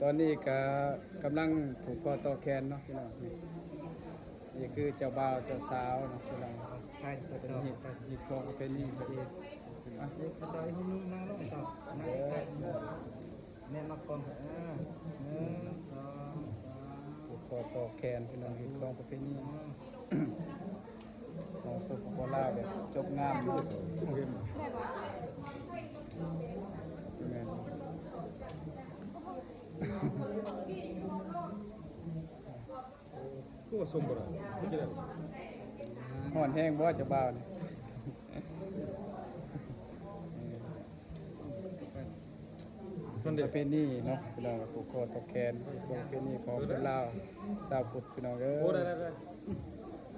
ຕອນນີ້ກະກຳລັງຜູກຄໍຕໍ່ແຂນເນາະພີ່ນ້ອງ. ນີ້ ນີ້ຄືເຈົ້າບ່າວເຈົ້າສາວເນາະພີ່ນ້ອງ. ໃຊ່ ເປັນຮີດ ຮີດຄອງປະເພນີ. ອ່ະ ສາວອີກຮູບໜຶ່ງ ນັ່ງລົງສາວ ນັ່ງໃກ້ໆ ແນມມາກ້ອງ. ເອີ ໜຶ່ງ ສອງ ສາມ ຜູກຄໍຕໍ່ແຂນພີ່ນ້ອງ ຮີດຄອງປະເພນີ. ຂອງ ສປປ ລາວ ແບບຈົບງາມເນາະ. ແມ່ນ ຄືວ່າຊົງບໍ່ໄດ້ ຄືຈະໄດ້. ຮ້ອນແຮງບໍ່ເຈົ້າບ່າວນີ້? ປະເພນີເນາະພີ່ນ້ອງ ຜູກຄໍຕໍ່ແຂນ ປະເພນີຂອງຄົນລາວຊາວພຸດພີ່ນ້ອງເອີຍ. ໂອ້ ໄດ້ ໄດ້ ໄດ້.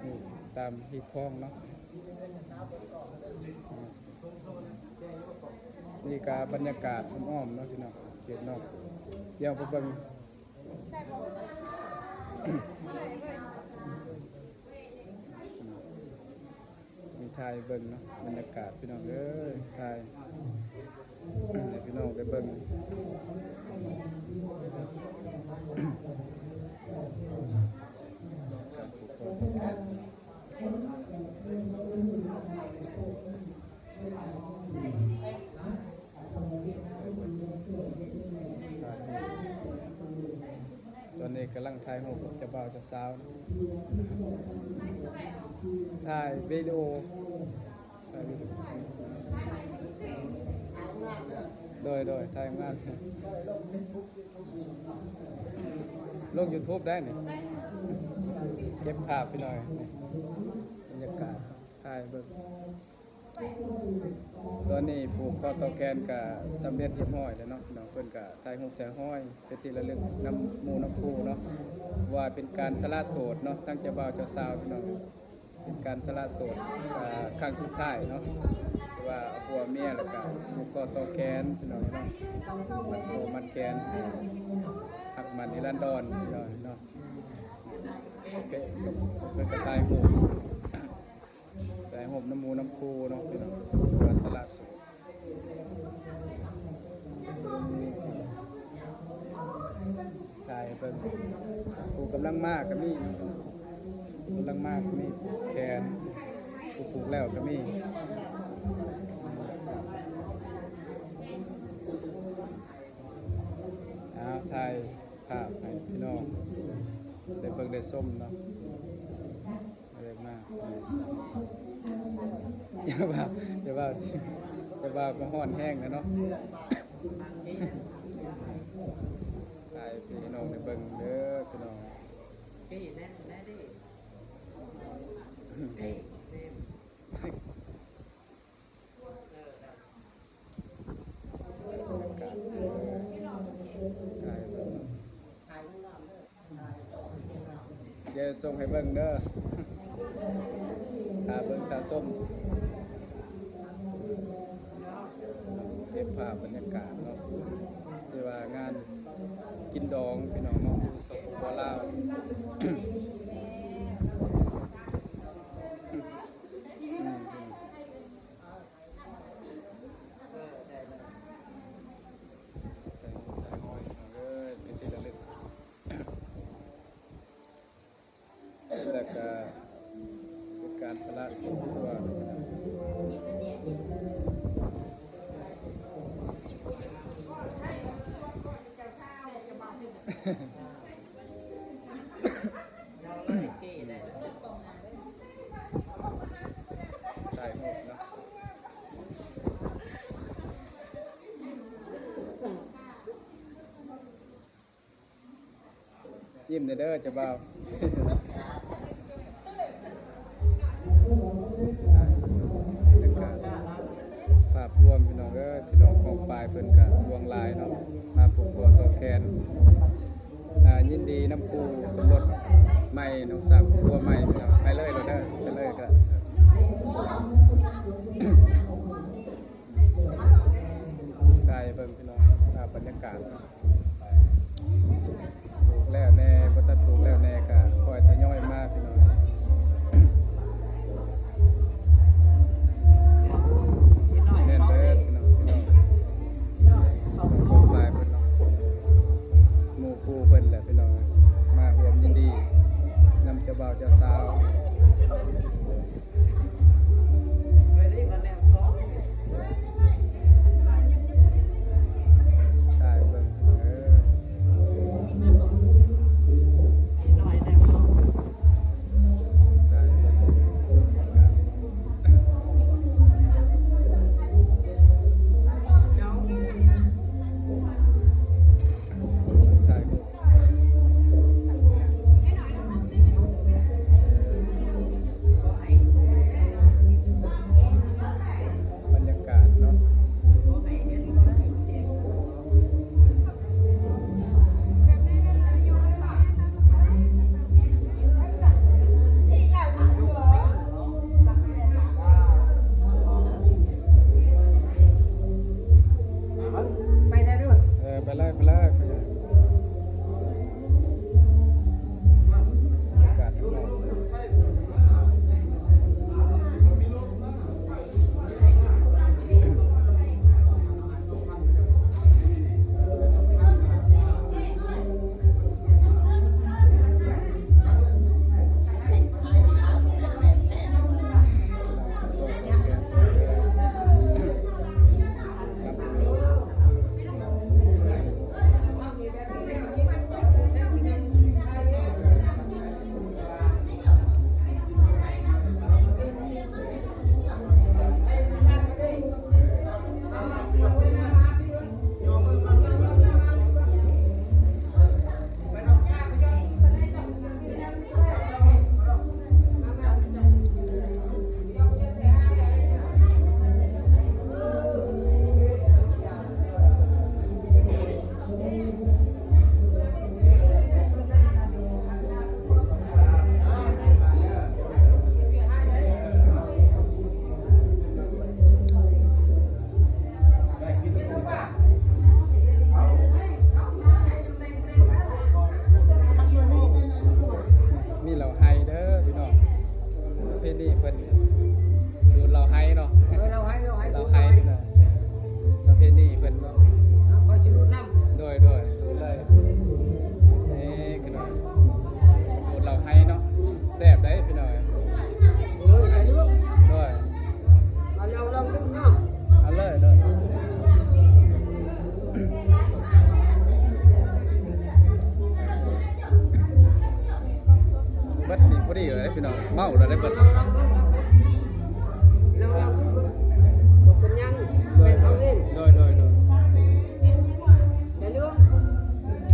ນີ້ຕາມຮີດຄອງເນາະ. ນີ້ກະບັນຍາກາດອ້ອມໆເນາະພີ່ນ້ອງ ເຂດນອກ. ດຽວໄປເບິ່ງ ນີ້ຖ່າຍໃຫ້ເບິ່ງເນາະ ບັນຍາກາດພີ່ນ້ອງເອີຍ ຖ່າຍໃຫ້ພີ່ນ້ອງໄດ້ເບິ່ງ ການຜູກຄໍຕໍ່ແຂນ. ຕອນນີ້ກຳລັງຖ່າຍຮູບກັບເຈົ້າບ່າວເຈົ້າສາວ ຖ່າຍວິດີໂອ ຖ່າຍວິດີໂອ ໂດຍ ໂດຍ ຖ່າຍງານ ລົງຢູທູບໄດ້ນີ້ ເກັບພາບພີ່ນ້ອງ ບັນຍາກາດ ຖ່າຍເບິ່ງ. ຕອນນີ້ຜູກຄໍຕໍ່ແຂນກະສຳເລັດຮຽບຮ້ອຍແລ້ວເນາະ ພີ່ນ້ອງ. ເພິ່ນກະຖ່າຍຮູບຖ່າຍຮອຍເປັນທີ່ລະລຶກນຳໝູ່ນຳຄູ່ເນາະ ວ່າເປັນການສະຫຼະໂສດເນາະ ທັງເຈົ້າບ່າວເຈົ້າສາວພີ່ນ້ອງ. ເປັນການສະຫຼະໂສດ ອ່າ ຄັ້ງສຸດທ້າຍເນາະ ຄືວ່າເອົາຜົວເມຍ ແລ້ວກະຜູກຄໍຕໍ່ແຂນພີ່ນ້ອງເນາະ ມັດຄໍມັດແຂນ ຮັກໝັ້ນນິລັນດອນພີ່ນ້ອງເນາະ. ໂອເຄ ເພິ່ນກະຖ່າຍຮູບ ໄດ້ໂຮມນຳໝູ່ນຳຄູ່ເນາະພີ່ນ້ອງ ວ່າສະຫຼະໂສດ. ຖ່າຍໃຫ້ເບິ່ງ ຜູ້ກຳລັງມາກະມີເນາະ ກຳລັງມາກະມີ ຜູກແຂນ ຜູ້ຜູກແລ້ວກະມີ. ເອົາ ຖ່າຍພາບໃຫ້ພີ່ນ້ອງໄດ້ເບິ່ງໄດ້ຊົມເນາະ. ເລີຍມາ ຢ່າວ່າ ຢ່າວ່າ ຢ່າວ່າກໍຮ້ອນແຮງແລ້ວເນາະ. ຖ່າຍໃຫ້ພີ່ນ້ອງໄດ້ເບິ່ງເດີພີ່ນ້ອງ. ດຽວສົ່ງໃຫ້ເບິ່ງເດີ ຖ້າເບິ່ງຖ້າຊົມ ເກັບພາບບັນຍາກາດເນາະ ທີ່ວ່າງານກິນດອງພີ່ນ້ອງເນາະ ຢູ່ ສປປ ລາວ. ແລ້ວກະເປັນການສະຫຼະໂສດຕົວ. ຖ່າຍຮູບເນາະ ຍິ້ມແດ່ເດີເຈົ້າບ່າວ. ພາບລວມພີ່ນ້ອງເອີຍ ພີ່ນ້ອງປ້ອງປາຍເພິ່ນກະຫຼວງຫຼາຍເນາະ ມາຜູກຄໍຕໍ່ແຂນ ອ່າ ຍິນດີນຳຄູ່ສົມລົດໃໝ່ເນາະ ສ້າງຄອບຄົວໃໝ່ເນາະ. ໄປເລີຍໂລດເດີ ໄປເລີຍກະ ຖ່າຍໃຫ້ເບິ່ງພີ່ນ້ອງ ພາບບັນຍາກາດ ຜູກແລ້ວແດ່ ບໍ່ທັນຜູກແລ້ວແດ່ກະຄ່ອຍທະຍອຍມາພີ່ນ້ອງ. ແມ່ນເບີດພີ່ນ້ອງ ພີ່ນ້ອງ ຂອບໃຈເພິ່ນເນາະ. ໄປເລີຍ ໄປເລີຍ ໄປເລີຍ ອາກາດຂ້າງນອກ. ມີເຫຼົ້າໄຮເດີພີ່ນ້ອງ ປະເພນີເພິ່ນ ດູດເຫຼົ້າໄຮເນາະ ເອີ ເຫຼົ້າໄຮ ເຫຼົ້າໄຮ ເຫຼົ້າໄຮ ພີ່ນ້ອງ ປະເພນີເພິ່ນເນາະ ເຮົາກໍຊິດູດນຳ ໂດຍ ໂດຍ ດູດເລີຍ ນີ້ພີ່ນ້ອງ ດູດເຫຼົ້າໄຮເນາະ ແຊບເດ້ພີ່ນ້ອງ ເອີ ໄດ້ຢູ່ ໂດຍ ມາລອງ ລອງດື່ມເນາະ ເອົາເລີຍ ໂດຍ ເບິດນີ້ພໍດີເລີຍພີ່ນ້ອງ ເມົາແລ້ວໄດ້ເບິດ ລອງໆ ເບິ່ງ ລອງໆ ເບິ່ງ ບໍ່ເປັນຫຍັງ ແບ່ງເຂົາເອງ ໂດຍ ໂດຍ ໂດຍ ໄດ້ເລື່ອງ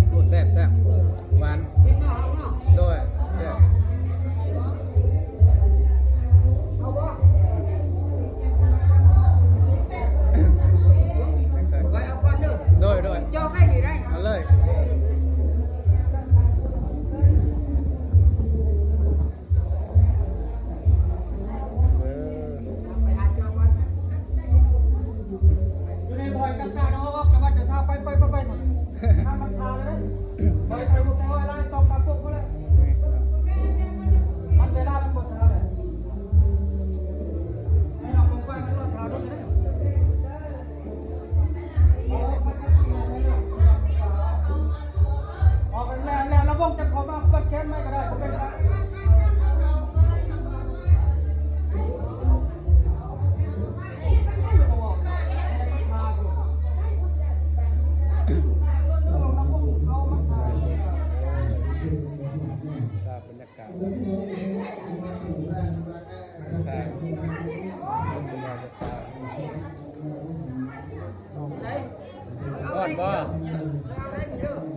ໂອ້ ແຊບ ແຊບ ຫວານ ກິນເນາະ ເຮົາເນາະ ໂດຍ ແຊບ ເອົາບໍ່? ຂ້ອຍເອົາກ່ອນເດີ ໂດຍ ໂດຍ ຈອງໃຫ້ນີ້ໄດ໋ ເອົາເລີຍ ເອີ ໄປຫາຈອງກ່ອນ ຢູ່ໃນບ່ອນກັບຊາວເນາະ ເວົ້າກັບວ່າຈະຊາວ ໄປ ໄປ ໄປ ໄປ ທາງມັນທາເລີຍ ໄປ ໄປ ໄປ ໄປ ສອງສາມຕົວພຸ້ນແຫຼະ ມັນເວລາມັນບໍ່ທັນແລ້ວ ໃຫ້ເຮົາເບິ່ງໄວ້ມັນລອດທາງລົດເລີຍ ອອກແລ້ວ ແລ້ວລະວົງຈະເຂົ້າມາກວດແຄມໃໝ່ກໍໄດ້ ບໍ່ເປັນຫຍັງ. ພາບບັນຍາກາດ ຖ່າຍຮູບເປັນບ່າວເປັນສາວ ຮ້ອນບໍ່?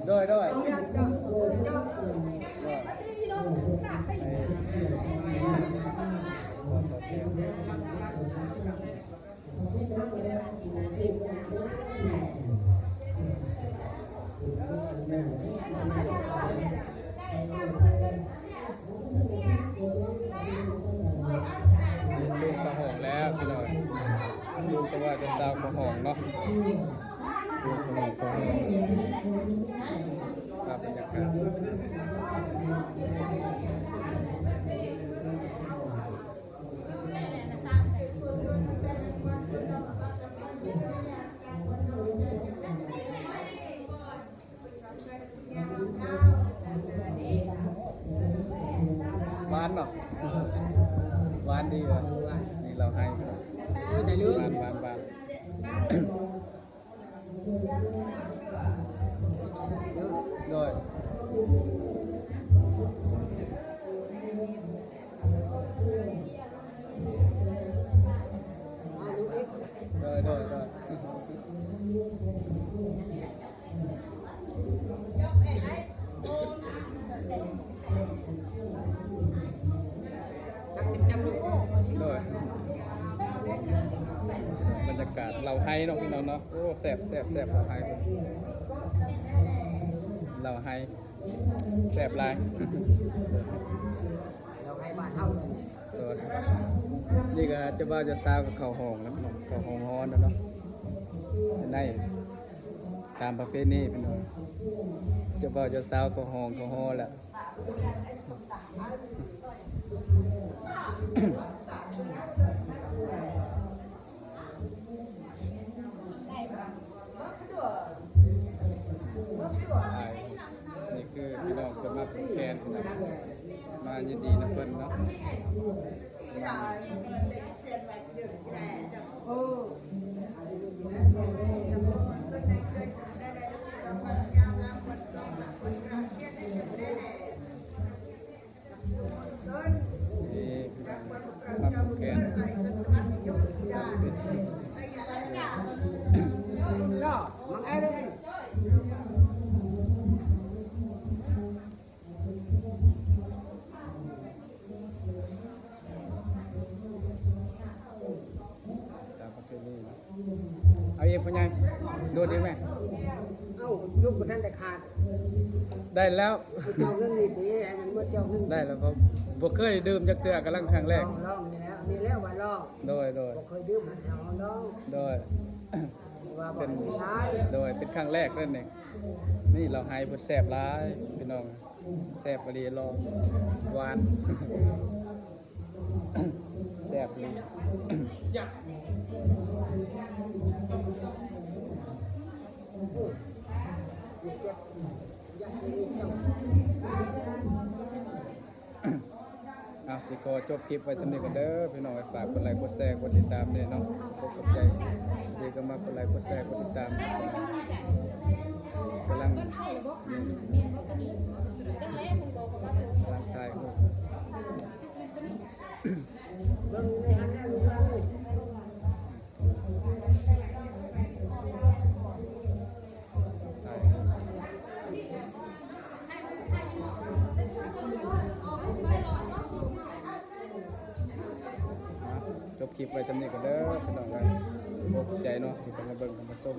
ໂດຍ ໂດຍ ໂດຍ ລຸງເຂົ້າຫ້ອງແລ້ວພີ່ນ້ອງ ລຸງກັບບ່າວສາວເຂົ້າຫ້ອງເນາະ ລຸງເຂົ້າຫ້ອງ ເຂົ້າຫ້ອງ ພາບບັນຍາກາດ ຫວານເນາະ ຫວານດີຫວາ ນີ້ເຫຼົ້າໄຮ ຫວານ ຫວານ ຫວານ ໂດຍ ໂດຍ ໂດຍ ໂດຍ ໂດຍ ບັນຍາກາດເຫຼົ້າໄຮເນາະ ພີ່ນ້ອງເນາະ ໂອ້ ແຊບ ແຊບ ແຊບ ເຫຼົ້າໄຮ ເຫຼົ້າໄຮ ແຊບຫຼາຍ ເຫຼົ້າໄຮບ້ານເຮົາເລີຍ ໂດຍ ນີ້ກໍເຈົ້າບ່າວເຈົ້າສາວກໍເຂົ້າຫ້ອງແລ້ວເນາະ ເຂົ້າຫ້ອງນອນແລ້ວເນາະ ໄດ້ ຕາມປະເພນີພີ່ນ້ອງ ເຈົ້າບ່າວເຈົ້າສາວເຂົ້າຫ້ອງເຂົ້າຫໍແລ້ວ. ນີ້ຄືພີ່ນ້ອງເພິ່ນມາຜູກແຂນ ມາຍິນດີນຳເພິ່ນເນາະ. ນີ້ ມາຜູກແຂນ ຕາມປະເພນີເນາະ. ເອົາອີກ ພໍ່ໃຫຍ່ ດູດອີກແມະ. ເອົ້າ ລູກບໍ່ທັນໄດ້ຂາດ. ໄດ້ແລ້ວ ເຈົ້າເງິນນີ້ຕິ ໃຫ້ມັນໝົດເຈົ້າເງິນ. ໄດ້ແລ້ວ ບໍ່ ບໍ່ເຄີຍດື່ມຈັກເທື່ອ ກຳລັງຄັ້ງແລກ. ລອງ ລອງ ນີ້ແຫຼະ ນີ້ແຫຼະວ່າລອງ. ໂດຍ ໂດຍ ບໍ່ເຄີຍດື່ມ ໃຫ້ລອງ ໂດຍ ວ່າບໍ່ເປັນ ເປັນຫຼາຍ. ໂດຍ ເປັນຄັ້ງແລກເດ້ນີ້. ນີ້ລາວໃຫ້ເພິ່ນແຊບຫຼາຍພີ່ນ້ອງ ແຊບອີ່ຫຼີ ລອງ ຫວານ ແຊບອີ່ຫຼີ. ເອົາ ຊິຂໍຈົບຄລິບໄວ້ສ່ຳນີ້ກ່ອນເດີພີ່ນ້ອງ. ຝາກກົດໄລກົດແຊ ກົດຕິດຕາມແດ່ເນາະ. ຂອບໃຈທີ່ເຂົ້າມາກົດໄລກົດແຊ ກົດຕິດຕາມ. ກຳລັງ ກຳລັງຖ່າຍຮູບ. ຈົບຄລິບໄວ້ສ່ຳນີ້ກ່ອນເດີພີ່ນ້ອງເອີຍ. ຂອບໃຈເນາະ ທີ່ເຂົ້າມາເບິ່ງ ເຂົ້າມາຊົມ.